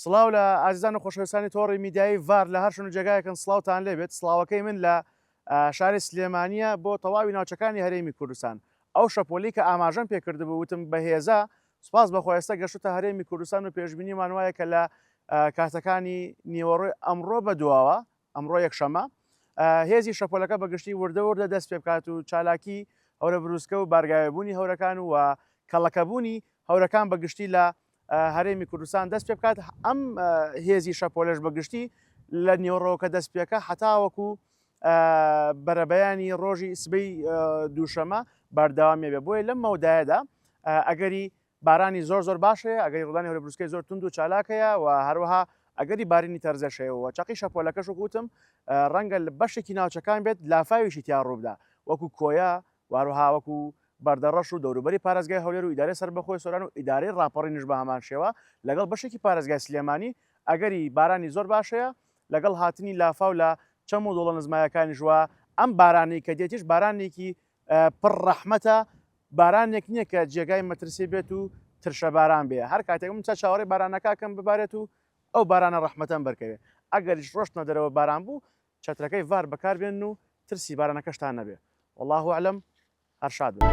سڵاو لە ئازیزان و خۆشەویستانی تۆڕی میدیایی ڤار لە هەر شوێن و جێگایەکن سڵاوتان لێبێت سڵاوەکەی من لە شاری سلێمانیە بۆ تەواوی ناوچەکانی هەرێمی کوردستان ئەو شەپۆلی کە ئاماژەم پێکردبوو وتم بەهێزە سوپاس بەخوا ئێستا گەشتوتە هەرێمی کوردستان و پێشبینیمان وایە کە لە کاتەکانی نیوەڕۆی ئەمڕۆ بە دواوە ئەمڕۆ یەکشەمە هێزی شەپۆلەکە بەگشتی وردە وردە دەست پێ بکات و چالاکی هەورە بروسکە و بارگاوێبوونی هەورەکان و کەڵەکەبوونی هەورەکان بەگشتی لە هەرێمی کوردستان دەست پێ بکات ئەم هێزی شەپۆلەش بەگشتی لە نیوەڕۆکە دەست پێکە هەتاوەکو بەرەبەیانی ڕۆژی سبەی دووشەمە بەردەوامی بێ بۆیە لەم مەودایەدا ئەگەری بارانی زۆر زۆر باش هەیە ئەگەری ڕوودانی هەورە بروسکەی زۆر توند و چالاک هەیە و هەروەها ئەگەری بارینی تەرزەش هەیە و چەقی شەپۆلەکەش وەکو وتم ڕەنگە لە بەشێکی ناوچەکان بێت لافاویشی تیا ڕووبدا وەکو کۆیە و هەروەها وەکو بەردەڕەش و دەوروبەری پارێزگای هەولێر و ئیدارەی سەربەخۆی سۆران و ئیدارەی ڕاپەڕینیش بە هەمان شێوە لەگەڵ بەشێکی پارێزگای سلێمانی ئەگەری بارانی زۆر باش هەیە لەگەڵ هاتنی لافاو لە چەم و دۆڵە نزمایەکانیش و ئەم بارانەی کە دێتیش بارانێکی پڕ ڕەحمەتە بارانێک نییە کە جێگای مەترسی بێت و ترشە باران بێ هەر کاتێک من چا چاوەڕێی بارانەکەکەم ببارێت و ئەو بارانە ڕەحمەتەم بەرکەوێ ئەگەریش ڕۆشتنە دەرەوە باران بوو چەترەکەی ڤار بەکاربێن و ترسی بارانەکەشتان نەبێ واللە اعلم هەر شاد بن.